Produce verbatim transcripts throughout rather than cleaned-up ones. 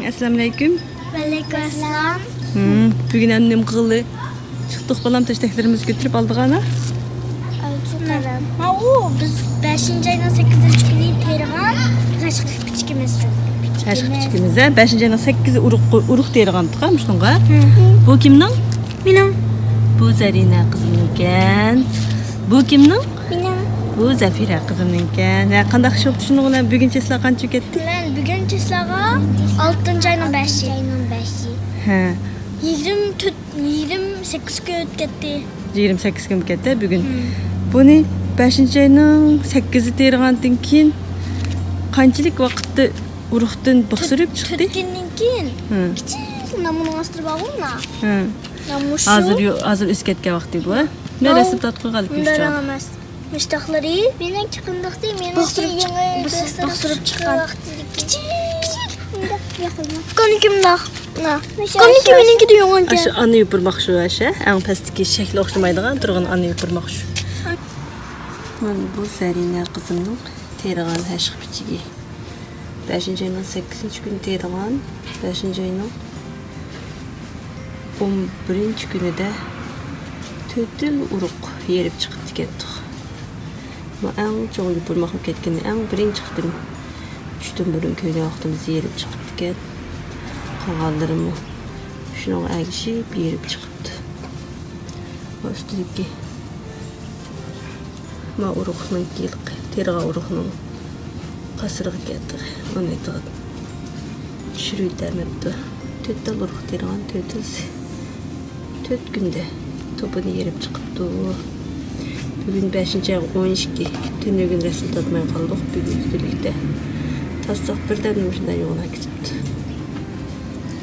ئەسسالامۇئەلەيكۇم. ۋەئەلەيكۇم ئەسسالام. ھىم، بۈگۈن ئەمدى نېمە قىلدى؟ چىقتۇق بالام، تەشتەكلىرىمىزنى كۆتۈرۈپ ئالدىغانا. ماۋۇ بىز بەشىنچى ئاينىڭ سەككىزىنچى كۈنى تېرىغان غەشقە پىچىكىمىز شۇ. غەشقە پىچىكىمىز، ھە، بەشىنچى ئاينىڭ سەككىزى ئۇرۇق، ئۇرۇق تېرىغانتۇق، ھە، مۇشۇنىڭغا. ھىم. بۇ كىمنىڭ؟ مېنىڭ. بۇ زەرىنە قىزىمنىڭكەن. بۇ كىمنىڭ؟ مېنىڭ. بۇ زەفىرە قىزىمنىڭكەن. ھە، قانداق ئىش بوپتۇ شۇنىڭ بىلەن؟ بۈگۈن چېسلاغا قانچە كەتتى؟ مەن بۈگۈن چېسلاغا ئالتىنچى ئاينىڭ بەشى. ئالتىنچى ئاينىڭ بەشى. ھە. يىگىرمە تۆت، يىگىرمە سەككىز كۈن ئۆتۈپ كەتتى. يىگىرمە سەككىز كۈن كەتتى بۈگۈن. ھىم. بۇنى بەشىنچى ئاينىڭ سەككىزى تېرىغاندىن كېيىن قانچىلىك ۋاقىتتا ئۇرۇقتىن بىخ سۈرۈپ چىقتى؟ تۆت كۈندىن كېيىن. ھىم. كىچىك نامۇنىڭ ئاستى بارغۇ مانا. ھىم. ھازىر يو-، ھازىر ئۆسۈپ كەتكەن ۋاقتى بۇ، ھە؟ مەن رەسىم تارتقىلى قالدىم. مۇنداق ئەمەس. مۇشتاقلىرى. مېنىڭكى قانداقتى؟ مېنىڭكى يېڭى بىخ سۈرۈپ چىققان. كىچىك، كىچىك. مۇنداق ياقىدۇ. ئۇكامنىڭكى مۇنداق. مۇنداق. ئۇكامنىڭكى مېنىڭكىدىن يوغان ئىكەن. ئاشۇ ئانا يوپۇرماق شۇ، ئاشۇ ئەڭ پەستىكى شەكلى ئوخشىمايدىغان تۇرغان ئانا يوپۇرماق شۇ. مانا بۇ زەرىنە قىزىمنىڭ تېرىغان ھەشقە پىچىكى. بەشىنچى ئاينىڭ سەككىزىنچى كۈنى تېرىغان، بەشىنچى ئاينىڭ ئون بىرىنچى كۈنىدە تۆتىلا ئۇرۇق يېرىپ چىقىپتىكەنتۇق. بۇ ئەڭ چوڭ يوپۇرماقمۇ كەتكىنى ئەڭ بىرىنچى قېتىم. چۈشتىن بۇرۇن كۆيگەن ۋاقتىمىزدا يېرىپ چىقىپتىكەن. قالغانلىرىمۇ شۇنىڭغا ئەگىشىپ يېرىپ چىقىپتۇ. ئۈستىدىكى ما ئۇرۇقنىڭكى، تېرىغان ئۇرۇقنىڭ قاسرىغا كەتتى. ئۇنى چۈشۈرۈۋېتەلمەپتۇ. تۆت تال ئۇرۇق تېرىغان، تۆتىلىسى تۆت كۈندە توپىنى يېرىپ چىقىپتۇ. بۈگۈن بەشىنچى ئاي ئون ئىككى، تۈنۈگۈن رەسىم تارتماي قالدۇق. بۈگۈن ئۈستىلىكتە تارتساق بىردەمدىن مۇشۇنداق يوغىناپ كېتىپتۇ.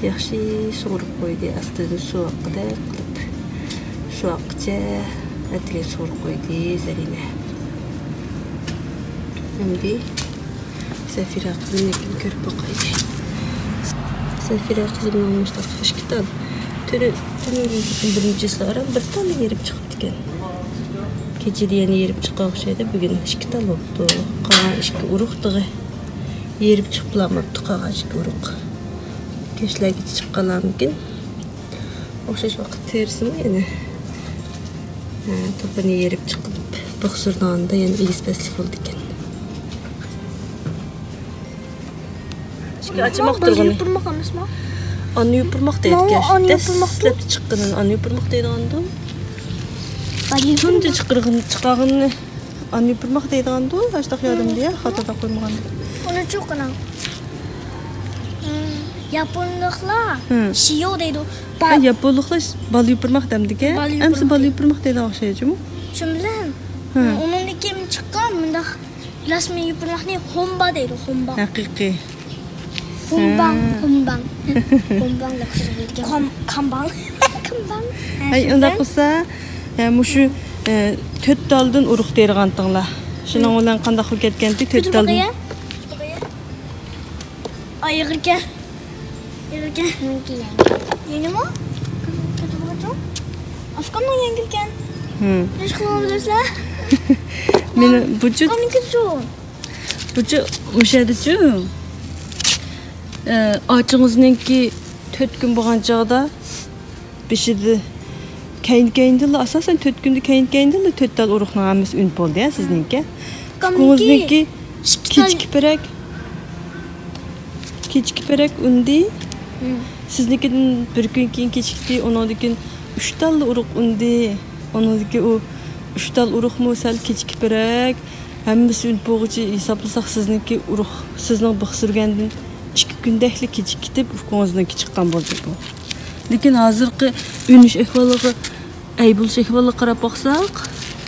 ياخشى سۇغۇرۇپ قويدى، ئاستىدىن سۇ ئاققۇدەك قىلىپ. سۇ ئاققىچە ئەتىگەن سۇغۇرۇپ قويدى زەرىنە. ئەمدى زەفىرە قىزىمنىڭكىنى كۆرۈپ باقايلى. زەفىرە قىزىمنىڭ مۇشۇنداق ئىككى تال. تۈنۈ، تۈنۈگۈن بىرىنچى چىسلاغا بىر تال يېرىپ چىقىپتىكەن. كېچىدە يەنە يېرىپ چىققان ئوخشايدۇ. بۈگۈن ئىككى تال بوپتۇ. قالغان ئىككى ئۇرۇق تېخى يېرىپ چىقىپ بولالماپتۇ، قالغان ئىككى ئۇرۇق. كەچلەرگىچە چىققانلارمىكىن. ئوخشاش ۋاقىت تېرىسىمۇ يەنە، ھە، توپىنى يېرىپ چىقىپ بىخ سۈرىدىغاندا يەنە ئېگىز پەسلىك بولىدىكەن. ئىشىكى ئاچماق تۇرغىنى. يوپۇرماق ئەمەسمۇ؟ ئانا يوپۇرماق دەيدىكەن. ماۋۇ ئانا يوپۇرماقتۇ. دەسلەپتە چىققىنىنى ئانا يوپۇرماق دەيدىغاندۇ؟ تۇنجى چىقارغىنى، چىقارغىنىنى ئانا يوپۇرماق دەيدىغاندۇ، ئاشتاق يادىمدا يا، خاتادا قويمىغاندا. ئۇنى چوقۇنىڭ. ياپونلۇقلار ھىم. شىيو دەيدۇ. ھە، ياپونلۇقلار بالا يوپۇرماق دەمدىكەن. بالا يوپۇرماق ئەمسە بالا دەيدۇ. يوپۇرماق دەيدىغان ئوخشايدۇ جۇمۇ. شۇ بىلەن ھە. ئۇنىڭدىن كېيىن چىققان مۇنداق رەسمىي يوپۇرماقنى خونبا دەيدۇ، خونبا. ھەقىقىي. خونباڭ، ھە. خونباڭ. خونباڭ دەپ قىزىق بولىدىكەن. كام-، كامباڭ. كامباڭ. ھە، ھەي، شۇ ئۇنداق بىلەن بولسا، ھە، مۇشۇ، ئە، تۆت تالدىن ئۇرۇق تېرىغانتىڭلار. شۇنىڭ بىلەن قانداق بولۇپ كەتكەنتى، تۆت تالدىن؟ ئايىغىكەن. يەنگىلكەن. مېنىڭكى يەڭگىل. يەنىمۇ؟ كۆتۈرۈپ بولغاچۇ؟ ئۇكامنىڭ يەڭگىلكەن. ھىم. نېمە قىلغان بىلەمسىلەر؟ مېنىڭ بۇچۇ. ئۇكامنىڭكىچۇ؟ بۇچۇ مۇشۇ يەردىچۇ. ئە، ئاچىڭىزنىڭكى تۆت كۈن بولغان چاغدا بېشىدا كەينى-كەينىدىنلا، ئاساسەن تۆت كۈندە كەينى-كەينىدىنلا تۆت تال ئۇرۇقنىڭ ھەممىسى ئۈنۈپ بولدى، ھە، سىزنىڭكى. ئۇكامنىڭكى ئۇكىڭىزنىڭكى ئىككى تال. كېچىكىپرەك. كېچىكىپرەك ئۈندى. ھىم. سىزنىڭكىدىن بىر كۈن كېيىن كېچىكتى، ئۇنىڭدىن كېيىن ئۈچ تاللا ئۇرۇق ئۈندى. ئۇنىڭدىن كېيىن ئۇ ئۈچ تال ئۇرۇقمۇ سەل كېچىكىپرەك. ھەممىسى ئۈنۈپ بولغۇچە ھېسابلىساق، سىزنىڭكى ئۇرۇق، سىزنىڭ بىخ سۈرگەندىن ئىككى كۈندەكلا كېچىكىپ كېتىپ، ئۇكىڭىزنىڭكى چىققان بولدى بۇ. لېكىن ھازىرقى ئۈنۈش ئەھۋالىغا، ئەي بولۇش ئەھۋالىغا قاراپ باقساق،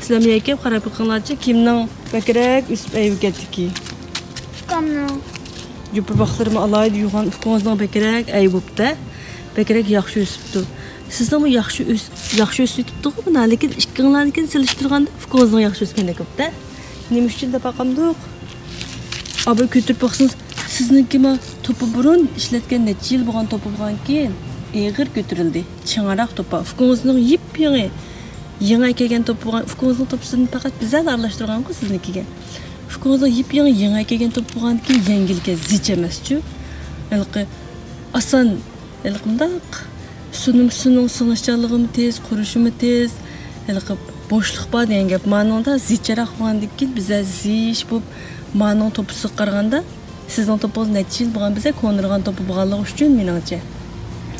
سىلەرمۇ يەكەپ قاراپ بېقىڭلارچۇ، كىمنىڭ بەكرەك ئۆسۈپ ئەي بولۇپ كەتتىكى؟ ئۇكامنىڭ. يوپۇرماقلىرىمۇ ئالاھىدە يوغان، ئۇكىڭىزنىڭ بەكرەك ئەي بوپتۇ، بەكرەك ياخشى ئۆسۈپتۇ. سىزنىڭمۇ ياخشى ئۆس-، ياخشى ئۆسۈۋېتىپتىغۇ مانا، لېكىن ئىككىڭلارنىڭكىنى سېلىشتۇرغاندا ئۇكىڭىزنىڭ ياخشى ئۆسكەندەك بوپتۇ. نېمە ئۈچۈن دەپ باقامدۇق؟ ئابا كۆتۈرۈپ باقسىڭىز، سىزنىڭكى ما توپا بۇرۇن ئىشلەتكەن نەچچە يىل بولغان توپا بولغانكىن، ئېغىر كۆتۈرۈلدى. چىڭراق توپا. ئۇكىڭىزنىڭ يېپيېڭى، يېڭى ئەكەلگەن توپا بولغان، ئۇكىڭىزنىڭ توپىسىنى پەقەت بىزلا ئارىلاشتۇرغانغۇ سىزنىڭكىگە. ئۇكىڭىزنىڭ يېپيېڭى، يېڭى ئەكەلگەن توپا بولغاندىكىن يەڭگىلكەن، زىچ ئەمەسچۇ. ھېلىقى ئاسان، ھېلىقى مۇنداق سۇنىڭ، سۇنىڭ سىڭىشچانلىقىمۇ تېز، قۇرۇشىمۇ تېز. ھېلىقى بوشلۇق بار دېگەن گەپ. مانىڭدا زىچراق بولغاندىن كېيىن بىزلەر زىچ بولۇپ، مانىڭ توپىسىغا قارىغاندا سىزنىڭ توپىڭىز نەچچە يىل بولغان، بىزلەر كونىرىغان توپا بولغانلىقى ئۈچۈن، مېنىڭچە.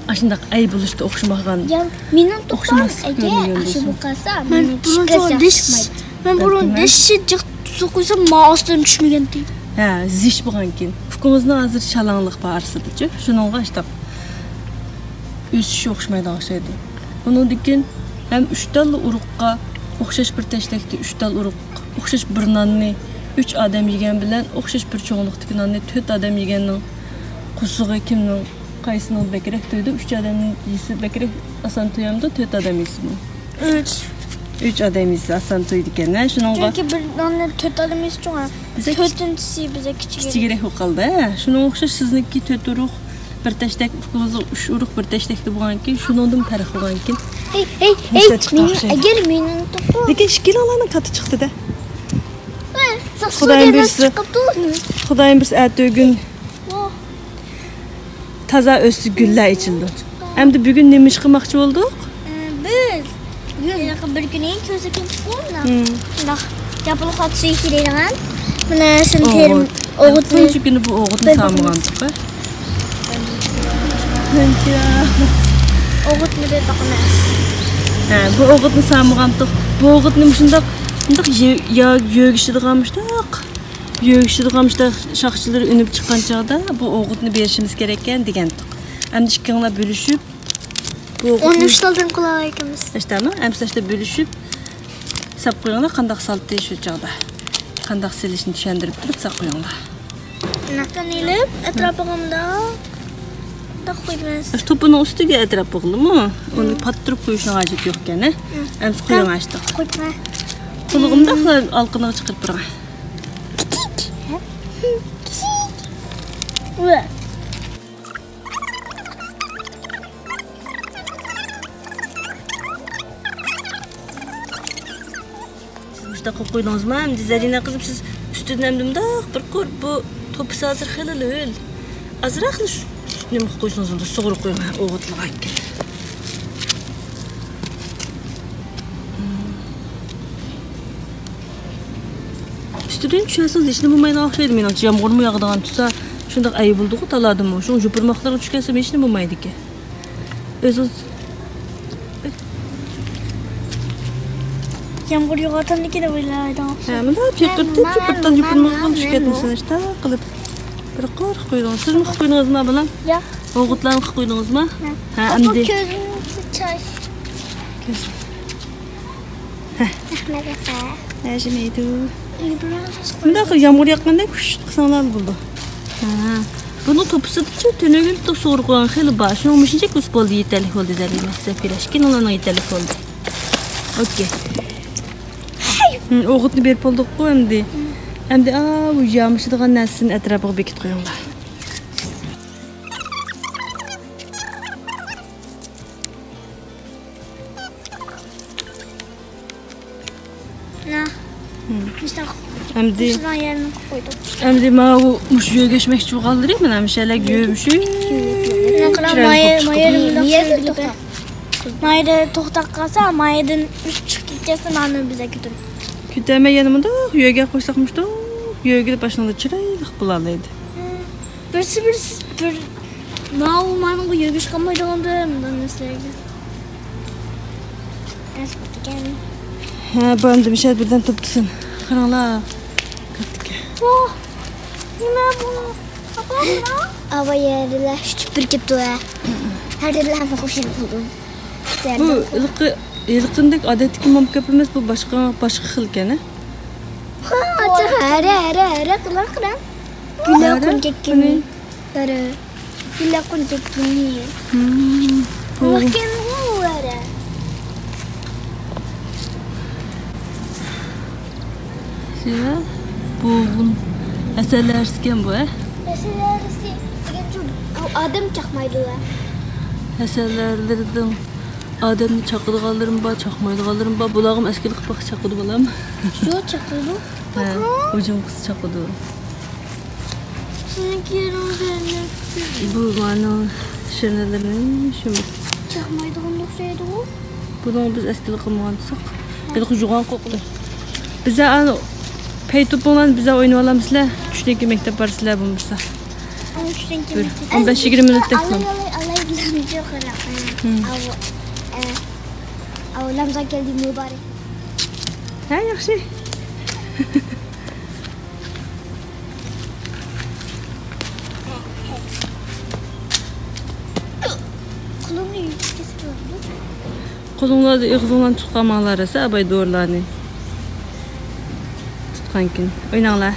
ئاشۇنداق ئەي بولۇشتا ئوخشىمىغان. يا، مېنىڭ توپام ئوخشىماسلىق كۆرۈنگەن ئاشۇ بولسا. بولۇپ قالسا، مەن مېنىڭ بۇرۇن چىقىپ چوڭ دىش، كەتمەيدۇ. مەن بۇرۇن دىشى جىق سوقۇيسام، ما ئاستىن چۈشمىگەنتى. ھە، زىچ بولغانكىن. ئۇكىڭىزنىڭ ھازىر شالاڭلىق بار ئارىسىدىچۇ. شۇنىڭغا ئاشتاق ئۆسۈشى ئوخشىمايدىغان ئوخشايدۇ. ئۇنىڭدىن كېيىن ھەم ئۈچ تاللا ئۇرۇققا ئوخشاش بىر تەشتەكتە ئۈچ تال ئۇرۇق، ئوخشاش بىر ناننى ئۈچ ئادەم يېگەن بىلەن ئوخشاش بىر چوڭلۇقتىكى ناننى تۆت ئادەم يېگەننىڭ قورسىقى كىمنىڭ، قايسىنىڭ بەكرەك تويىدۇ؟ ئۈچ ئادەم يېسە بەكرەك ئاسان تويامدۇ، تۆت ئادەم يېسىمۇ؟ ئۈچ. ئۈچ ئادەم يېسە ئاسان تويىدىكەن ھە، شۇنىڭغا. چۈنكى بىر ناننى تۆت ئادەم يېسە چوڭ ھە. بىزە كىچ-، تۆتىنچىسى بىزە كىچىكرەك. كىچىكرەك بولۇپ قالدى ھە. شۇنىڭغا ئوخشاش سىزنىڭكى تۆت ئۇرۇق بىر تەشتەك، ئۇكىڭىزنىڭ ئۈچ ئۇرۇق بىر تەشتەكتە بولغانكىن، شۇنىڭدىن پەرق بولغانكىن. ھەي، ھەي، ھەي، مېنىڭ، ئەگەر مېنىڭ توپۇم. لېكىن ئىككىلىڭلارنىڭ كاتتا چىقتى-دە. خۇدايىم بۇيرۇسا، خۇدايىم بۇيرۇسا ئەتىگۈن تازا ئۆسسە گۈللەر ئېچىلىدۇ. ئەمدى بۈگۈن نېمە ئىش قىلماقچى بولدۇق؟ بىز بۈگۈن بىر كۈنى كۆزىكىنى تۇتۇپ، مۇنداق ياپىلىق ئاتسا يېيىدىغان. مانا شۇنى تېرىم، ئوغۇت. تۇنجى كۈنى بۇ ئوغۇتنى سالمىغانتۇق. ئوغۇتنى بېرىپ باقىمىز. ھە، بۇ ئوغۇتنى سالمىغانتۇق. بۇ ئوغۇتنى مۇشۇنداق، مۇنداق يە-، يا-، يۆگىشىدىغان مۇشۇنداق. يۆگىشىدىغان مۇشۇنداق شاخچىلىرى ئۈنۈپ چىققان چاغدا بۇ ئوغۇتنى بېرىشىمىز كېرەككەن دېگەنتۇق. ئەمدى ئىككىڭلار بۆلۈشۈپ، بۇ ئون ئوغۇتنى ئۈچ تالدىن قىلالايكەنمىز. ئەمدى ئاشتا بۆلۈشۈپ ساپ قويۇڭلار، قانداق سالتى شۇ چاغدا. قانداق سېلىشنى چۈشەندۈرۈپ تۇرۇپ ساپ قويۇڭلار. ئېلىپ، ئەتراپىغا مۇنداق، مۇنداق قويىمىز. ئاشۇ توپىنىڭ ئۈستىگە ئەتراپىغىلىمۇ؟ ئۇنى پاتتۇرۇپ قويۇشنىڭ ھاجىتى يوق ئىكەن ھە؟ ئەمدى قويۇڭ ئاشتا. قويۇپ قويۇڭ. قولىغا مۇنداق ئالقىنىغا چىقىرىپ بېرىڭ. كىچىك. كىچىك. سىز مۇشۇنداق قىلىپ قويدىڭىزما؟ ئەمدى زەرىنە قىزىم، سىز ئۈستىدىن ئەمدى مۇنداق بىر قۇر، بۇ توپىسى ھازىر خېلىلا ھۆل. ئازراقلا سۈ-، سۈتنى قويسىڭىز بولىدۇ، سۇغۇرۇپ قويۇڭ، ئوغۇتلىغان ئىكەن. ئۈستىدىن چۈشۈرسىڭىز ھېچنېمە بولمايدىغان ئوخشايدۇ مېنىڭچە. يامغۇرمۇ ياغىدىغان تۇرسا، شۇنداق ئەي بولىدىغۇ تالادىمۇ. شۇڭا يوپۇرماقلىرىغا چۈشۈپ كەتسىمۇ ھېچنېمە بولمايدىكەن. ئۆزىڭىز يامغۇر ياغىۋاتامدىكىن دەپ ئويلايدىغان ئوخشايدۇ. ھە، مۇنداق تۆت تال، تۆت تال يوپۇرماقلىرىغا چۈشۈپ كەتمىسىڭىز، شۇنداق قىلىپ بىر قۇر قويدۇڭىز. سىزمۇ قىلىپ قويدىڭىزما بالام؟ ياق. ئوغۇتلارنى قىلىپ قويدىڭىزما؟ ھە. ھە، ئەمدى. كۆزۈمنى چاچ. كۆز. رەھمەت ئاكا. رەھمەت. مۇنداق يامغۇر ياغقاندا كۈچلۈك قىلساڭلار بولىدۇ. ھە. بۇنىڭ توپىسىدىچۇ تۈنۈگۈن سۇغۇرۇپ قويغان خېلى بار. شۇنىڭ مۇشۇنچە كۈس بولدى، يېتەرلىك بولدى دەپ ئويلايمەن. سەپىرە ئىككىڭلارنىڭ يېتەرلىك بولدى. ئوكەي. ھىم، ئوغۇتنى بېرىپ بولدۇققۇ ئەمدى. ئەمدى ئاۋۇ يامىشىدىغان نەرسىنى ئەتراپىغا بېكىتىپ قويۇڭلار. نا. ھىم. مۇشۇنداق ئەمدى، مۇشۇنداق يەرنى قويدۇق. ئەمدى ماۋۇ مۇشۇ يۆگەشمەكچى بولغانلىرى مانا مۇشۇ يەرلەرگە يۆمۈشۈپ. مايدا توختاپ قالسا، مايدىن ئۈچ چىقىپ كەتسە، مانا بىزگە كۆتۈرۈپ. كۆتەرمەي يەنە مۇنداق يۆگەپ قويساق مۇشۇنداق يۆگىلىپ ئاشۇنىڭدا چىرايلىق بولالايدۇ. بىرسى، بىرسى، بىر، ماۋۇ مانىڭغا يۆگىشى قالمايدىغاندا، مۇنداق نەرسىلەرگە. ھە، بۇ ئەمدى مىشەل بىردەم توپتىسۇن. قاراڭلار. كاتتىكەن. ۋاھ، نېمە بۇ؟ ئاپا، بۇ؟ ئاۋا يەرلەر شۇچۇپ بېرىپ كەپتۇ، ھە. ھەر يەرلەر ھەممە خوش بولدۇم. بۇ ھېلىقى، ھېلىقىندەك ئادەتتىكى مامكەپ ئەمەس، بۇ باشقا، باشقا خىلكەن، ھە؟ ھە، ھەرە، ھەرە، ھەرە، قىلار، قىلار. گۈللەر قونۇپ كەتكەن. قېنى؟ ھەرە. گۈللەر قونۇپ كەتكەن. ھىم. مەھكەم بۇ ھەرە. شۇ، بۇ ھەسەللەرسىكەن بۇ، ھە؟ ھەسەللەرسى دېگەن شۇ، ئادەم چاقمايدۇ، ھە؟ ھەسەللەرلىرىدىن ئادەمنى چاقىدىغانلىرىمۇ بار، چاقمايدىغانلىرىمۇ بار. بۇلارغىمۇ ئەسكىلىك قىلىپ باقسا چاقىدۇ بالام. شۇ چاقىدۇ. ھە، ھۇجۇم قىلسا چاقىدۇ. بۇ مانىڭ شىرنىلىرى شۇ. چاقمايدىغان ئوخشايدىغۇ. بۇنىڭ بىز ئەسكىلى قىلمىغان تۇرساق. ھېلىقى يوغان قوقىدۇ. بىزە ئانا پەي توپۇڭلارنى بىزە ئوينىۋالامسىلەر. چۈشتىن كېيىن مەكتەپ بارىسىلەر بولمىسا. ئانا چۈشتىن كېيىن بىر مەكتەپ. ئون بەش يىگىرمە مىنۇتتەك قىلىڭ. ئالاي، ئالاي، ئالاي، بىلەن يوق، يوق. ھىم. ئاۋۇ، ئە، ئاۋۇ رامزان كەلدى مۇبارەك. ھە، ياخشى. قولۇمنى يۇيۇپ كېتىپ بولدۇم. قولۇڭلاردا ئېغىزىڭلارنى تۇتقان ماڭلار ئەسە ئاباي دورىلارنى تۇتقانكىن. ئويناڭلار.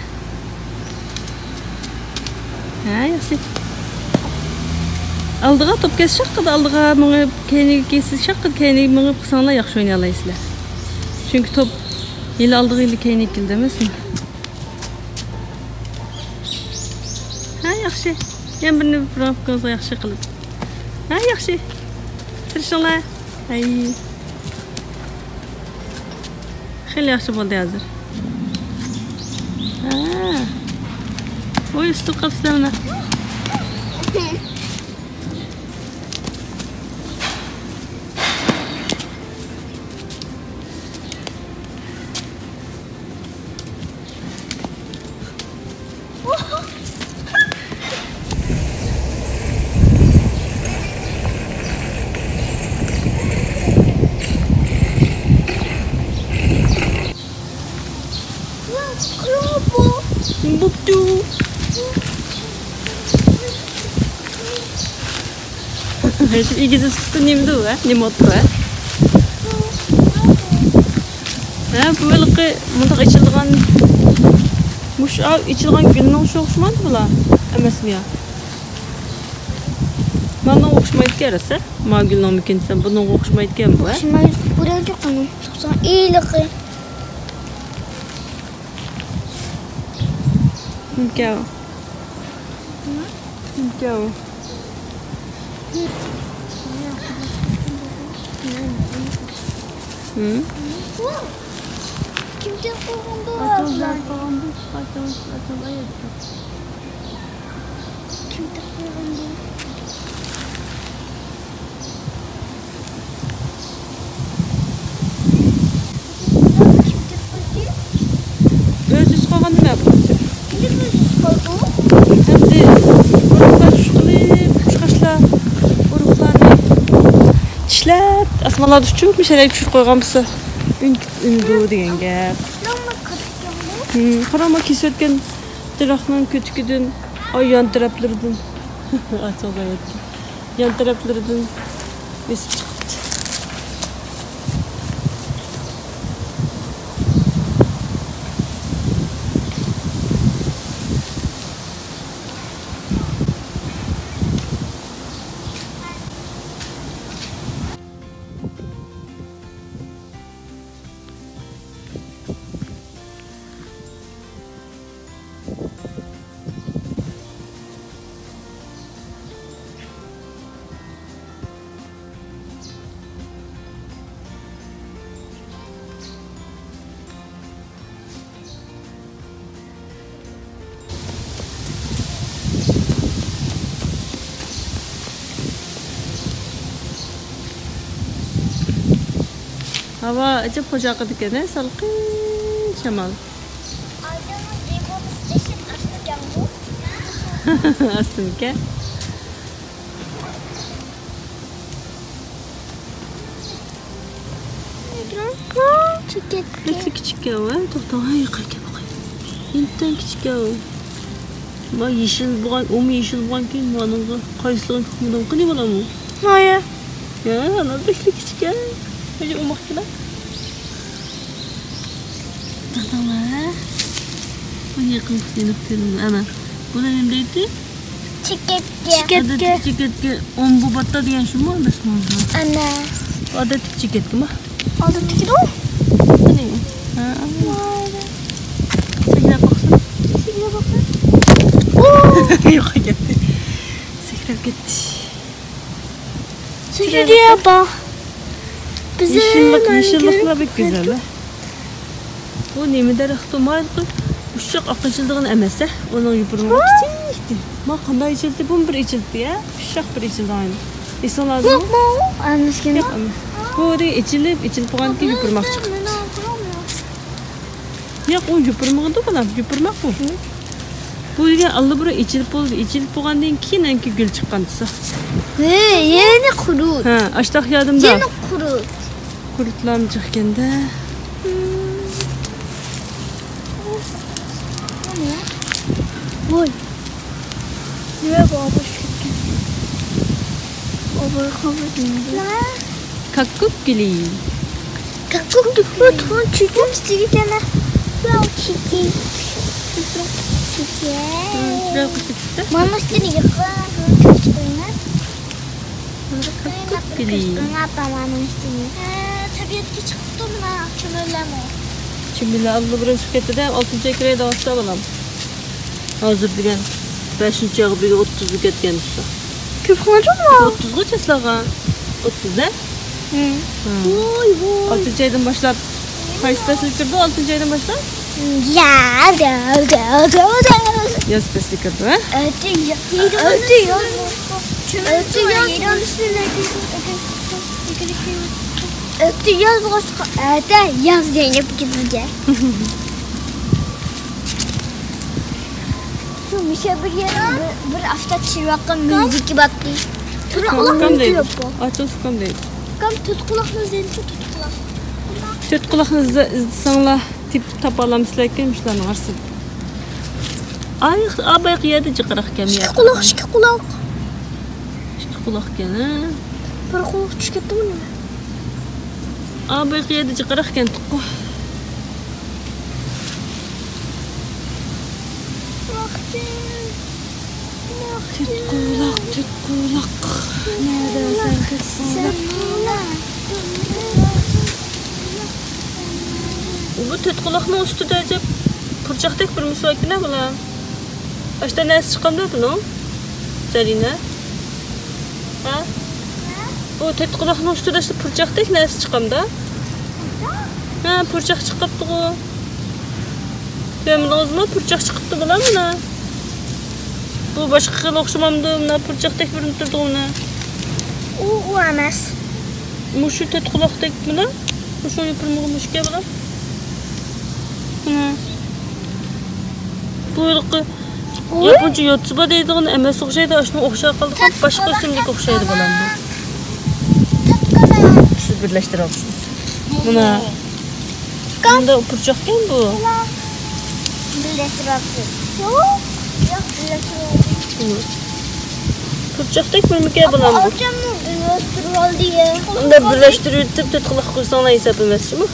ھە، ياخشى. ئالدىغا توپ كەتسە شاققىدە ئالدىغا مېڭىپ، كەينىگە كەتسە شاققىدە كەينىگە مېڭىپ قىلساڭلار ياخشى ئوينىيالايسىلەر. چۈنكى توپ ھېلى ئالدىغا ھېلى كەينىگە كېلىدۇ ئەمەسمۇ؟ ھە، ياخشى. يەنە بىرنى بىر قىلىڭىزغا ياخشى قىلىپ. ھە، ياخشى. تىرىشىڭلار. ھەي. خېلى ياخشى بولدى ھازىر. ھە. ۋوي، ئۈستىگە قاپسىلە مانا. بوپتۇ. ھېچ ئىگىزى سۈپىتى نېمىدۇ، ھە؟ نېمە ئوتتۇرا، ھە؟ ھە، بۇ ھېلىقى مۇنداق ئېچىلىدىغان، مۇشۇ ئېچىلغان گۈلنىڭ شۇ ئوخشىمايدۇ بۇلار؟ ئەمەسمۇ يا؟ مانا ئوخشىمايدىكەن، راست، ھە؟ ما گۈلنىڭمىكىن دېسەم، بۇنىڭغا ئوخشىمايدىكەن بۇ، ھە؟ ئوخشىمايدۇ. بۇ رەڭ چوقۇم. توقسان ئېلىقى. نېمىكەن ئۇ؟ نېمىكەن ئۇ؟ ھىم؟ كىم تېپىپ قويغان بۇ ئاتىلار؟ كىم تېپىپ قويغان بۇ؟ ئۆزى ئۆسۈپ قالغان نېمە بۇ؟ ئەمدى ئۇرۇقلار چۈش قىلىپ، قۇشقاچلار ئۇرۇقلارنى چىشلەپ، ئاسمانلاردا ئۇچۇپ، مۇشۇ يەرگە چۈشۈرۈپ قويغان بولسا، ئۈن-، ئۈنىدۇ دېگەن گەپ. ھىم، قارا، ما كېسىۋەتكەن دەرەخنىڭ كۆتۈكىدىن ئاي يان تەرەپلىرىدىن ئاچىغۇ يان تەرەپلىرىدىن ئۆسۈپ چىقىپتۇ. ھاۋا ئەجەب خوش ئاقىدىكەن، ھە، سالقىن شامال. ئادەمنىڭ دېگۇمىسى ئېشىپ ئاستىكەنغۇ. ئاستىمىكەن؟ بەكلا كىچىككەن ۋە، توختاڭ، ھە، يېقىنكى باقاي. ئىنتايىن كىچىككەن ئۇ. ما يېشىل بولغان، ئۇمۇ يېشىل بولغانكىن، مانىڭغا قايسىلىغان چوقۇمىدىن قىلىۋالامۇ؟ ھايا. يا، ئانا بەكلا كىچىككەن. ھاجا ئوماقكىلا. توختاڭلار، ھە؟ بۇ يېقىن يېنىپ كۆرۈندى. ئەمە، بۇنى نېمە دەيتتى؟ چېكەتكە. چېكەتكە. ئادەتتىكى چېكەتكە ئون بۇ باتا دېگەن شۇمۇ ئەمەسمۇ؟ ئەنە. بۇ ئادەتتىكى چېكەتكىمۇ؟ ئادەتتىكىدۇ. بۇنى. ھە. سەكرەپ باقسۇن. سەكرەپ باقسۇن. يوقاپ كەتتى. سەكرەپ كەتتى. سەكرەپ كەتتى. يېشىللىق، يېشىللىقلار بەك گۈزەل. بۇ نېمە دەرەختۇ؟ مايلىقى ئۇششاق ئاقىنچىلىدىغان ئەمەس، ھە؟ ئۇنىڭ يوپۇرمىقى كىچىك. ما قانداق ئېچىلدى؟ بۇمۇ بىر ئېچىلدى يا. ئۇششاق بىر ئېچىلدى ئاينى. ئېسىڭلاردا يوقمۇ؟ ئەمىسكىن يوق. بۇ ئېچىلىپ، ئېچىلىپ بولغاندىن كېيىن يوپۇرماق چىقىپتۇ. ياق، ئۇ يوپۇرمىغىدۇ بالام، يوپۇرماق بۇ. بۇ دېگەن ئاللىبۇرۇن ئېچىلىپ بولدى، ئېچىلىپ بولغاندىن كېيىن ئەنكى گۈل چىققان دېسە. ھە، يەنە قۇرۇت. ھە، ئاشتاق يادىمدا. يەنە قۇرۇت. قۇرۇتلارمۇ جىقكەندە. ۋوي. نېمە بۇ، ئاباش كەتكەن. ئاباي قالمىدى. كاككۇك گۈلى. كاككۇك گۈلى. بۇ تۇغان چۈچۈم سىزگە كەنە. بۇ چۈچۈم. چۈچۈم. مانا ئۈستىنى يىقىپ. كاككۇك گۈلى. ھە، تەبىئەتكە چىقىپتۇ مانا چۈمۈلەرمۇ. چۈمۈلە ئاللىبۇرۇن چىقىپ كەتتى-دە، ئالتىنچى ئاي كىرەي دەۋاتسا بالام. ھازىر دېگەن بەشىنچى ئايغا بۈگۈن ئوتتۇزغا كەتكەن تۇرسا. كۆپ قالدىمۇ؟ ئوتتۇزغا چاسلىغان. ئوتتۇز، ھە؟ ھە. ۋوي، ۋوي. ئالتىنچى ئايدىن باشلاپ قايسى پەسىل كىرىدۇ؟ ئالتىنچى ئايدىن باشلاپ؟ ياز، ياز، ياز، ياز. ياز پەسلى كىرىدۇ، ھە؟ ئەتە يا-، ئەتە ياز. ئەتە ياز. ئەتە ياز بولغاچقا، ئەتە ياز دەيدۇ بىزگە. شۇ مىشە بىر يەردە بىر، بىر ئافتاب چىرىۋاتقان مۈزىكى باتتى. تۇرا ئۇلار ئۇكام دەيدۇ. ئاچىل ئۇكام دەيدۇ. ئۇكام تۆت قۇلاقنى ئىزدەيدۇ، تۆت قۇلاق. تۆت قۇلاقنى ئىزدە-، ئىزدىسەڭلار، تېپىپ تاپالامسىلەركىن مۇشۇلارنىڭ ئارىسىدا. ئاي، ئابايقى يەردە جىقراق ئىكەن. ئىككى قۇلاق، ئىككى قۇلاق. ئىككى قۇلاق ئىكەن، ھە؟ بىر قۇلاق چۈشۈپ كەتتىمۇ نېمە؟ ئابايقى يەردە جىقراق ئىكەن، تۇققۇ. تۆت قۇلاق، تۆت قۇلاق. نەدە سەن تۆت قۇلاق؟ بۇ تۆت قۇلاقنىڭ ئۈستىدە ئەجەب پۇرچاقتەك بىر نېمىسى باركەن-ە، بالام. ئاشتا نەرسە چىقامدۇ بۇنىڭ؟ زەرىنە. ھە؟ بۇ تۆت قۇلاقنىڭ ئۈستىدە ئاشتا پۇرچاقتەك نەرسە چىقامدا؟ ھە، پۇرچاق چىقىپتىغۇ. كۆرمىدىڭىزمۇ؟ پۇرچاق چىقىپتۇ بۇلار مانا. بۇ باشقا خىل ئوخشىمامدۇ؟ مانا پۇرچاقتەك بىرنى تۇرىدىغۇ مانا. ئۇ، ئۇ ئەمەس. مۇشۇ تۆت قۇلاقتەك مانا. مۇشۇ يوپۇرمىقى مۇشۇكەن بۇلار. مانا. بۇ ھېلىقى ياپونچە يوتسۇبا دەيدىغان ئەمەس ئوخشايدۇ، ئاشۇنىڭغا ئوخشاپ قالدى. باشقا ئۆسۈملۈككە ئوخشايدۇ بالام بۇ. سىز بىرلەشتۈرۈۋاپسىز. مانا. بۇندا پۇرچاقكەن بۇ. بىرلەشتۈرۈۋاپسىز. ياق، ياق، بىرلەشتۈرۈۋاپسىز. پۇرچاقتەك بىرمىكەن بالام بۇ. ئاچاممۇ بىرلەشتۈرۈۋالدى يا. ئۇندا بىرلەشتۈرۈۋېتىپ تۆت قۇلاق قويساڭلار ھېساب ئەمەس شۇمۇ؟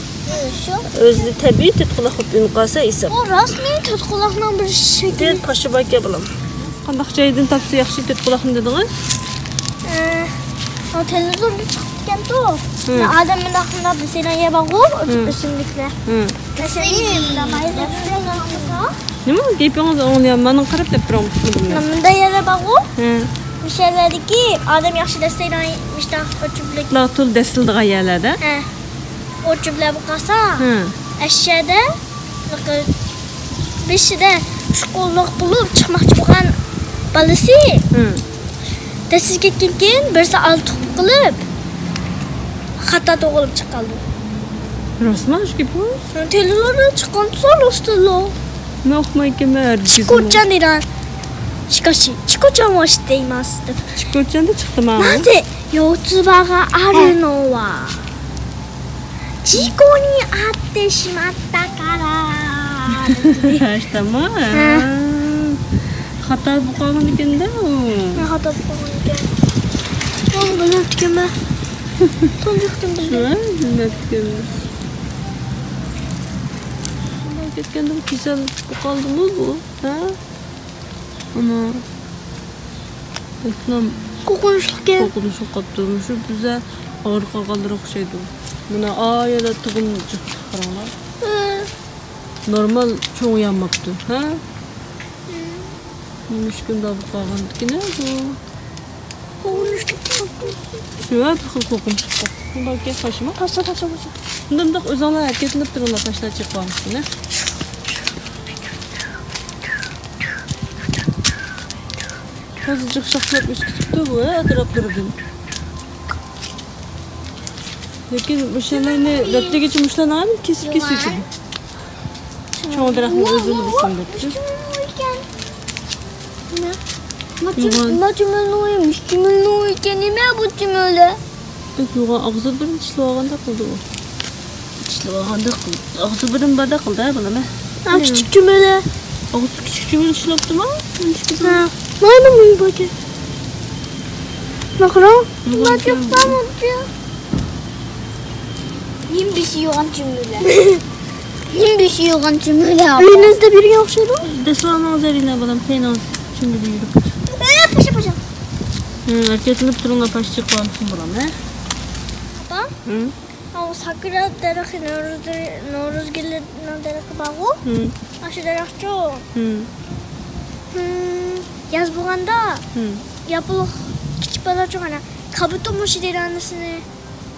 شۇ. ئۆزى تەبىئىي تۆت قۇلاق بولۇپ ئۈنۈپ قالسا ھېساب. بۇ راستمۇ تۆت قۇلاقنىڭ بىر شەكلى؟ بىر پاشا باركەن بالام. قانداق جايدىن تاپسا ياخشى تۆت قۇلاقنى دېدىڭىز؟ ئە، ئا، تېلېۋىزوردا چىقىپتىكەنتۇ. ھە. ئادەم مۇنداق، مۇنداق بىر سەيلەن يەر بارغۇ، ھە، ئۆسۈملۈكلەر. ھە. نېمە گېپىڭىز ئاڭلىيالماي، مانا قاراپ دەپ تۇرۇڭ. مۇنداق يەرلەر بارغۇ. ھە. مۇشۇ يەرلەردىكى ئادەم ياخشى دەسسەيدىغان مۇشۇنداق ئۆچۈملۈك. تاغ تول دەسسىلىدىغان يەرلەردە. ھە. ئوت جۈپلەپ قالسا، ھە، ئەشەدە بېشىدا ئۈچ قوللۇق بولۇپ چىقماقچى بولغان بالىسى، ھە، دەسسىگە كەتكەن كېيىن بىرسى ئالتە قىلىپ خاتا توغرىلىپ چىققانلىق. راستما شۇ گېپىڭىز؟ تېلېۋىزوردا چىققان سورۇستىلو. مەن ئۇقمايكەنمەن ھەرگىزمۇ. چىكوچان دېگەن. شىكاشى، چىكوچان ۋاشتەيماس دەپ. چىكوچاندا چىقتىما؟ なぜ四つ葉があるのは 事故に遭ってしまったから. ھە، تامام. ھە. خاتا بولۇپ قالغان ئىكەن-دە ئۇ. ھە، خاتا بولۇپ قالغان ئىكەن. مەن بىلمەپتىكەنمەن. تۇنجۇقتىن بىلدىم. شۇ، ھە، بىلمەپتىكەنمىز. شۇنداق كەتكەندىن كېسەل بولۇپ قالدىمۇ بۇ؟ ھە؟ ئانا. رېكلام. قورقۇنچلۇق گەپ. قورقۇنچلۇق قاپتۇ. مۇشۇ بىزدە ئاغرىپ قالغانلىرى ئوخشايدۇ. مانا ئايالا تۇغۇم جىق قاراڭلار. ھە. نورمال چوڭىيالماپتۇ، ھە؟ ھە. نېمىشقا بۇنداق بولۇپ قالغاندىكىن بۇ؟ قورقۇنچلۇق قاپتۇ. شۇ بىر خىل قورقۇنچلۇق قاپتۇ. بۇنداق گەپ قاشىما. قاچا، قاچا، قاچا. مۇنداق ئۆزۈڭلار ھەرىكەتلىنىپ تۇرۇڭلار، تاشلار چىقىپ قالمىسۇن، ھە؟ ھازىر جىق شاخلاپ ئۆسۈپ كېتىپتۇ بۇ، ھە، ئەتراپلىرىدىن. لېكىن مۇشۇلارنى دەپتىگىچە مۇشۇلارنى ھەممىنى كېسىپ كېسىۋېتىدۇ. چوڭ دەرەخنى ئۆزىمىز بولسۇن دەپتۇ. نېمە؟ نېمە؟ نېمە چۈمۈلە؟ مۇشۇ چۈمۈلە ئىكەن، نېمە بۇ چۈمۈلە؟ بەك يوغان ئاغزى بىلەن چىشلىۋالغاندەك قىلدى ئۇ. چىشلىۋالغاندەك قىلدى. ئاغزى بىلەن بىردەك قىلدى ھە بالام ھە. ھە، كىچىك چۈمۈلە. ئاغزى كىچىك چۈمۈلە چىشلاپتىما؟ ھە. مانا مۇنى بۇ ئىكەن. ماقرا. يوغان ئىكەن بۇ. نېمە بېشى يوغان چۈمۈلە؟ نېمە بېشى يوغان چۈمۈلە؟ ئۆيىڭىزدە بىرگە ئوخشايدۇ. دەسسالامۇ زەرىنە بالام، پەينىڭىز چۈمۈلە يۈرۈپ. ئە، پاشا، پاشا. ھە، ھەرىكەتلىنىپ تۇرۇڭلار، پاشا چېقىۋالمىسۇن بالام ھە. ئاپا؟ ھە؟ ئاۋۇ ساكۇرا دەرىخى، نورۇز دەر-، نورۇز گۈلىنىڭ دەرىخى بارغۇ؟ ھىم. ئاشۇ دەرەخچۇ؟ ھىم. ھىم، ياز بولغاندا ھىم. ياپىلىق كىچىك بالىلارچۇ ئانا كابۇتو مۇشۇ دەيدۇ ئانىسىنى.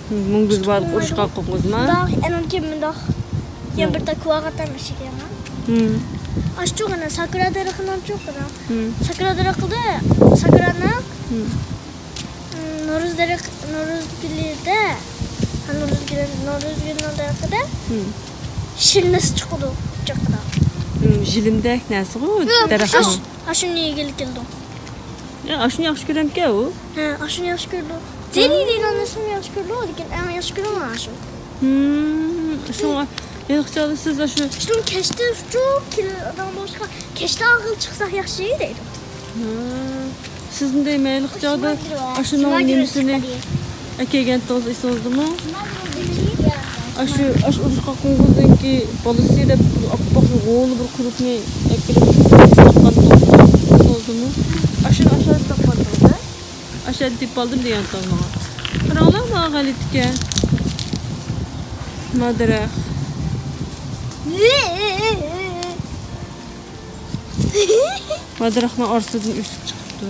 ھىم، مۇڭگۈز بارلىق ئۇرۇشقا قوقۇزما؟ مۇنداق، ئەنىڭكى مۇنداق. ھىم. يەنە بىر تاكۇۋاغا تەملىشىدۇ. ھىم. ئاشۇچۇ ئانا ساكۇرا دەرىخىنىڭچۇ ئانا. ھىم. ساكۇرا دەرىخىدە، ساكۇرانىڭ ھىم. نورۇز دەرەخ، نورۇز گۈلىدە، ھە، نورۇز گۈلى، نورۇز گۈلىنىڭ دەرىخىدە ھىم. شىرنىسى چىقىدۇ، چىقىدۇ. ھىم، ژىلىمدەك نەرسىغۇ دەرەخنىڭ. ئاشۇنى يېگىلى كېلىدۇ. يا، ئاشۇنى ياخشى كۆرەمكەن ئۇ؟ ھە، ئاشۇنى ياخشى كۆرىدۇ. زېرى دېگەن نەرسىنى ياخشى كۆرىدۇ، لېكىن ئەڭ ياخشى كۆرىدىغان ئاشۇ. ھىم، شۇڭا ھېلىقى چاغدا سىز ئاشۇ. شۇنىڭ كەچتە ئۇچۇپ كېلىدىغان بولۇشقا، كەچتە ئاغىل چىقساق ياخشى دەيدۇ. ھىم. سىزنى دەيمەن، ھېلىقى چاغدا ئاشۇنىڭ نېمىسىنى ئەكەلگەنتىڭىز ئېسىڭىزدىمۇ؟ ئاشۇ، ئاشۇ ئۇرۇشقا قوقۇزنىڭكى بالىسى دەپ ئاپئاق غولى بىر قۇرۇتنى ئەكىرىپ چىققانتىڭىز ئېسىڭىزدىمۇ؟ ئاشۇنى ئاشۇ يەردە تاپقانتىڭىز ھە؟ ئاشۇ يەردە تېپىپ ئالدىم دېگەنتىڭىز ماڭا. قاراڭلار، مانا غەلىتىكەن. ما دەرەخ. ما دەرەخنىڭ ئارىسىدىن ئۆسۈپ چىقىپتۇ.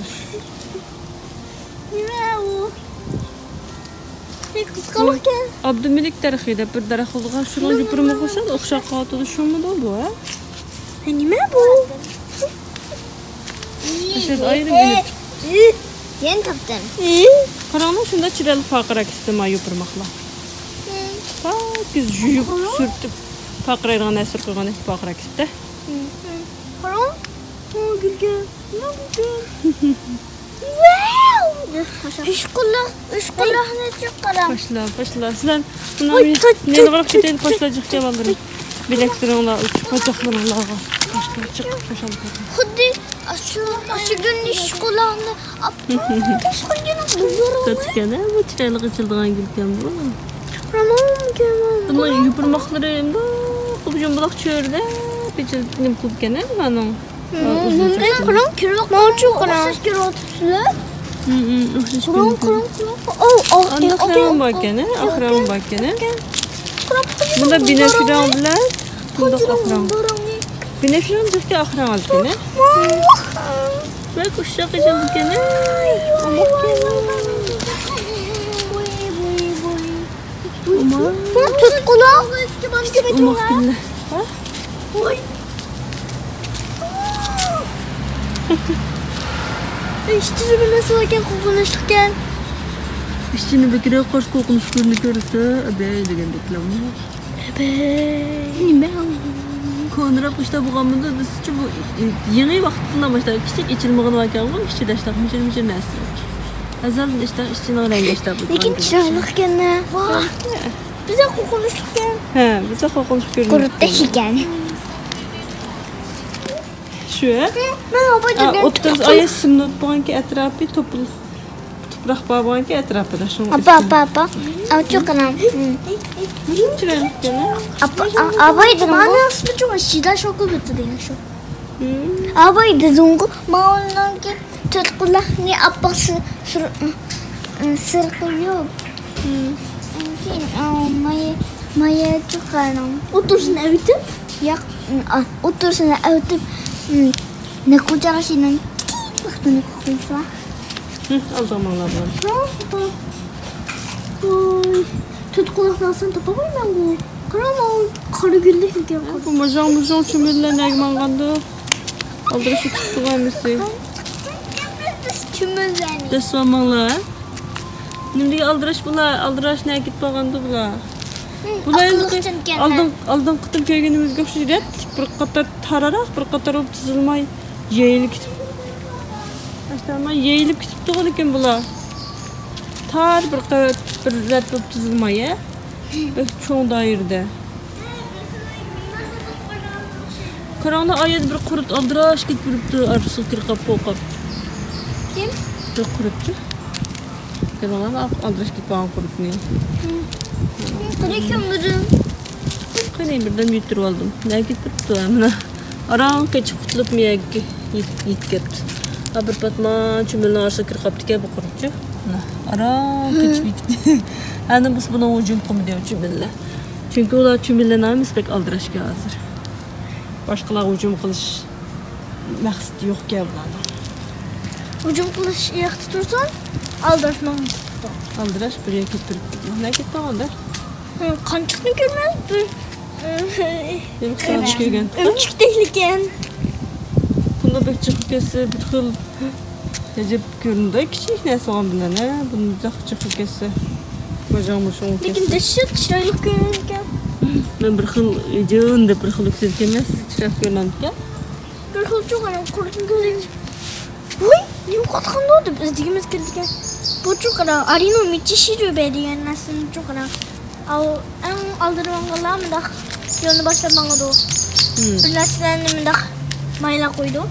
نېمە ئۇ؟ بەك قىزىقارلىقكەن. ئابدۇمەلىك دەرىخى دەپ بىر دەرەخ بولىدىغان، شۇنىڭ يوپۇرمىقى سەل ئوخشاپ قالىدۇ، شۇمىدۇ بۇ ھە؟ ھە، نېمە بۇ؟ ئاشۇ يەردە ئايرىم ئېلىپ. يەنە تاپتىم. قاراڭلار، شۇنداق چىرايلىق پارقىراپ كېتىپتۇ ما يوپۇرماقلار. پاكىز يۇيۇپ، سۈرتۈپ، پارقىرايدىغان نەرسە قويغاندەك پارقىراپ كېتىپتۇ. قاراڭ، قوڭ گۈلگە، نېمە گۈل؟ ۋاۋ! ئۈچ قۇلاق، ئۈچ قۇلاقنى چىقىرىڭ. پاشلا، پاشلا. سىلەر مۇنۇ ۋاي، مېنى، تۇت، مېنى تۇت، قىلىپ كېتەيلى، تۇت، پاشلا تۇت، جىق كېلىۋالدىم. بىلەكلىرىڭلار، ئۇچ قاچاقلىرىڭلارغا پاشلا چىقىپ پاشلا. خۇددى ئاشۇ، ئاشۇ گۈلنى ئۈچ قۇلاقنى ئاپ، تۇتقىنىنى بۇزۇرۇڭ. تۇتقان، ھە، بۇ چىرايلىق ئېچىلىدىغان گۈلكەن بۇ. بۇنىڭ يوپۇرماقلىرى مۇنداق جۇمبىلاق چۆرىدە بېچىلىپ نېمە قىلىدىكەن، ھە، بۇلارنىڭ. مۇنداق قاراڭ، كۆرۈۋاتقان. ماۋۇچۇ قاراڭ. ئوخشاش كۆرۈۋاتىپسىلەر. ھىم، ھىم، ئوخشاش كۆرۈنۈپ. قاراڭ، قاراڭ. ئانداق ئاخرىڭ بار ئىكەن، ئاخرىڭ بار ئىكەن. بۇندا بىنەفشە رەڭ بىلەن بۇنداق ئاخرىڭ. بىنەفشە رەڭ جىقكە ئاخرىڭ ئالىدىكەن. بەك ئۇششاق ئېچىلىدىكەن. ئوماق. تۆت قۇلاق. ئوماق گۈللەر. ھە؟ ۋاي. ئىشتىنى بىلمەسلىككەن، قورقۇنچلۇقكەن. ئىشتىنى بىكرە قاش قورقۇنچ كۆرۈنۈپ كۆرسە، ئەبەي دېگەندەكلەرمۇ. ئەبەي. نېمە؟ كونىراپ ئىشتا بولغانمىدۇ دېسىچۇ، بۇ يېڭى ۋاقىتتىلا باشلاپ كىچىك ئېچىلمىغىنى باركەنغۇ، ئىچىدە ئىشتا مىجىر مىجىر نەرسە. ئەزەلدىن ئىشتا ئىچىنىڭ رەڭگى ئىشتا بولغان. لېكىن چىرايلىقكەن. ۋاھ. بىزگە قورقۇنچلۇقكەن. ھە، بىزگە قورقۇنچ كۆرۈنۈپ قۇرۇتتەك ئىكەن. شۇ، ھە؟ مەن ئوتتۇرىسى ئاياز سىملىپ بولغانكى ئەتراپى توپىلىق، تۇپراق بار بولغانكى ئەتراپىدا شۇڭا. ئاپا، ئاپا، ئاپا. ئاچۇ قاراڭ. چىرايلىقكەن، ھە؟ ئاپا، ئاۋاي دېدىڭغۇ. مانا ئىسمى شىدا شوكولاتى دېگەن شۇ. ئاۋاي دېدىڭغۇ. ماۋۇنىڭكى تۆت قۇلاقنى ئاپپاق سىر-، سىر-، سىرقىيۇپ. كېيىن، ئاۋۇ مايا، مايا چىقارىڭ. ئوتتۇرىسىنى ئەۋېتىپ؟ ياق، ئوتتۇرىسىنى ئەۋېتىپ، نەققۇچاغا شېنىڭ كىچىك ۋاقتىنى قوقۇيسا. ئالدىغا ماڭلا بۇلار. ۋاي، تۆت قۇلاقنى ئالسام تاپالمايمەن بۇ. قارا، قارا گۈللۈك ئىكەن. بۇ مىژاڭ مىژاڭ چۈمۈلىلەر نەگە ماڭغاندۇ؟ ئالدىرىشىپ كېتىپتۇ ھەممىسى. چۈمۈلىنى. دەسسىۋالماڭلار. نېمىدېگەن ئالدىراش بۇلار؟ ئالدىراش نەگە كېتىپ قالغاندۇ بۇلار؟ بۇلار ئاقىللىق ئالدىن، ئالدىنقى قېتىم كۆرگىنىمىزگە ئوخشاش، رەتلىك بىر قاتار تاراراق، بىر قاتار بولۇپ تىزىلماي يېيىلىپ كېتىپ، يېيىلىپ كېتىپتىغۇ لېكىن بۇلار. تار بىر قەۋەت، بىر رەت بولۇپ تىزىلماي، ھە؟ بەك چوڭ دائىرىدە. قاراڭلار، ئايەت بىر قۇرت ئالدىراش كېتىپ يۈرۈپتۇ، ئارىسىغا كىر قاپ قوقاپ. كىم؟ بىر قۇرتچۇ. كۆردۈڭلارمۇ، ئالدىراش كېتىپ قالغان قۇرتنى؟ قېنى كۆمدۈرۈڭ. قېنى، بىردەم يۈتتۈرۈپ ئالدىم. نەگە كېتىپ تۇرۇپتۇ، مانا. ئاران قېچىپ قۇتۇلۇپ مېيەگە يېتىپ، يېتىپ كەپتۇ. ھا، بىر پاتمان چۈمۈلىنىڭ ئارىسىغا كىر قاپتىكەن بۇ قۇرتچۇ. مانا، ئاران قېچىپ يېتىپ. ئەنە بۇسى بۇنىڭغا ھۇجۇم قىلمىدى چۈمۈلىلەر. چۈنكى ئۇلار چۈمۈلىلەر نېمىسى بەك ئالدىراشكەن ھازىر. باشقىلارغا ھۇجۇم قىلىش مەقسىتى يوقكەن بۇلارنىڭ. ھۇجۇم قىلىش ياقتا تۇرسۇن، ئالدىراش ماڭا تۇتۇپتۇ. ئالدىراش بىر يەرگە كېتىپ تۇرۇپتۇ. نەگە كېتىپ قالغاندۇ؟ قانچىقنى كۆرمەس، بىر، نېمە قىسمىنى كۆرگەن؟ ئۆمۈچۈكتەكلىكەن. بۇنى بەك جىق كەتسە، بىر خىل ئەجەب كۆرۈنىدۇ. كىچىك نەرسە بولغان بىلەن، ھە؟ بۇنى بەك جىق كەتسە، ماجاڭ مۇشۇڭ لېكىن كەتسە. دەھشەت چىرايلىق كۆرۈنىدىكەن. مەن بىر خىل جىن دەپ بىر خىل ئۆكسىدىكەنمەن، سىز چىرايلىق كۆرۈنەمدىكەن. بىر خىل چوڭ، ئانا، قۇرۇتۇم كۆزۈم. ۋوي، نېمە قاتقاندۇ دەپ ئىزدىگۈمىز كېلىدىكەن. بۇچۇ قاراڭ، ئارىنو مىچىشىرۇ بەي دېگەن نەرسىنى چۇ قاراڭ. ئاۋۇ ئەڭ ئالدىراپ ماڭغانلار مۇنداق يولنى باشلاپ ماڭىدۇ. بىر نەرسىلەرنى مۇنداق مايلاپ قويىدۇ.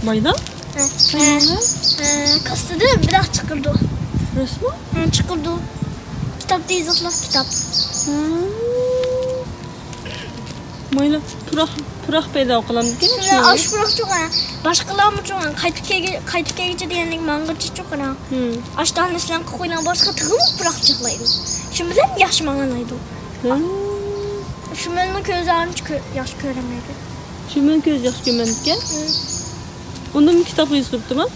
مايلاپ؟ ھە، ھە، ھە، كاسسىدىن بىراق چىقىرىدۇ. راستمۇ؟ ھە، چىقىرىدۇ. كىتابتا يېزىقلىق كىتاب. مايلا پۇراق، پۇراق پەيدا قىلامدىكىن؟ شۇنداق، ئاشۇ پۇراق چوقۇ، باشقىلارمۇ چوقۇ، قايتىپ كەلگە-، قايتىپ كەلگۈچە دېگەندەك ماڭغۇچە چوقۇ. ئاشتانىسىلەن قوقۇيلان باشقا تېخىمۇ پۇراق چىقلايدۇ. شۇ بىلەن ياخشى ماڭالايدۇ. شۇ مەنمۇ كۆزى ئانچە كۆ-، ياخشى كۆرەلمەيدۇ. شۇ مەن كۆزى ياخشى كۆرمەمدىكەن؟ ئۇنىمۇ كىتابقا يېزىپ قويۇپتىما؟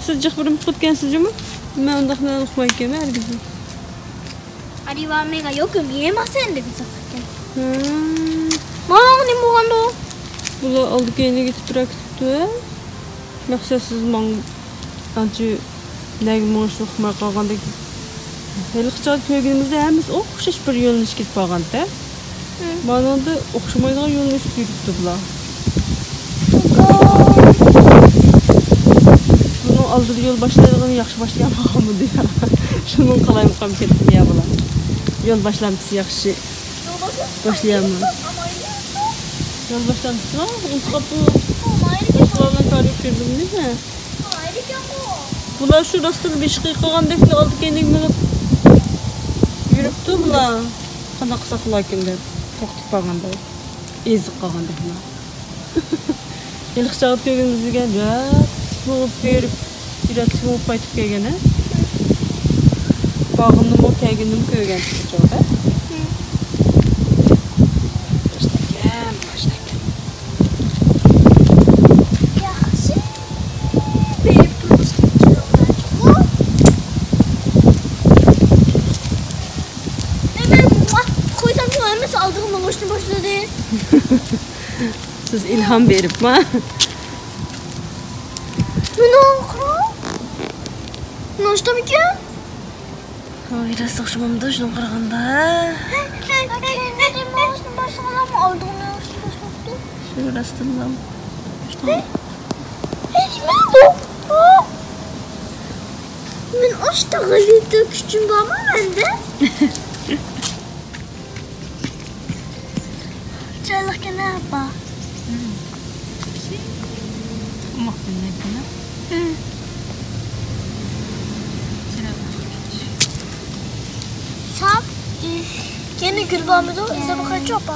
سىز جىق بىر ئۇقۇپكەنسىز جۇمۇ؟ مەن ئۇنداق نەرسە ئۇقمايدىكەنمەن ھەرگىزمۇ. ئارىۋا مېغا يوقۇم يېماسەن دەپ يېزىپ قويغان. ماڭا نېمە بولغاندۇ؟ بۇلار ئالدى كەينىگە تىترەپ كېتىپتۇ. مەقسەتسىز ماڭ-، ئانچە نەگە مېڭىشنى ئۇقماي قالغاندەك. ھېلىقى چاغدا كۆرگىنىمىزدە ھەممىسى ئوخشاش بىر يۆنىلىشكە كېتىپ قالغانتى. مانىڭدا ئوخشىمايدىغان يۆنىلىشتە يۈرۈپتۇ بۇلار. بۇنىڭ ئالدىدا يول باشلايدىغىنى ياخشى باشلىيالمىغانمىدى يا؟ شۇنىڭ قالايمىقان كەتتىم يا بۇلار. يول باشلامچىسى ياخشى باشلىيالمىدى. يول باشلامچىسى ئۇنتۇپ قاپتۇ. باشقىلار بىلەن كارى يوق كۆردۈڭمۇ؟ بۇلار شۇ راستتىن بېشى قىيقىغاندەكلا ئالدى كەينىگە مېڭىپ يۈرۈپتۇ بۇلار. قانداق قىلساق بولاركىن دەپ توختىتىپ قالغاندا. ئېزىپ قالغاندەكلا. ھېلىقى چاغدا كۆرگىنىمىزگە رەتلىك بولۇپ بېرىپ، رەتلىك بولۇپ قايتىپ كەلگەن، ھە؟ بارغىنىمۇ، كەلگىنىمۇ كۆرگەن شۇ چاغدا. باشلاكەن، باشلاكەن. ياخشى. بېرىپ تۇرمۇشقا چىقىۋاتىدۇ. مەن، مەن قويسام، شۇ ھەممىسى ئالدىغا مېڭىشنى باشلىدى. سىز ئىلھام بېرىپما؟ مانا قارا. ناشتامىكەن؟ ھاي، راست ئوخشىمامدۇ شۇنىڭغا قارىغاندا؟ ھەي، ھەي، ھەي، ھەي، مېڭىشنى باشلىغانلارمۇ ئالدىغا مېڭىشنى باشلاپتۇ. شۇ راستتىنلا. ھەي، نېمە بۇ؟ مەن ئاشتا غەلىتە كۈچۈم بارمۇ مەندە؟ چىرايلىقكەن ئاپا. ساپ. يەنە گۈل بارمىدۇ؟ ئىزدەپ باقايچۇ ئاپا.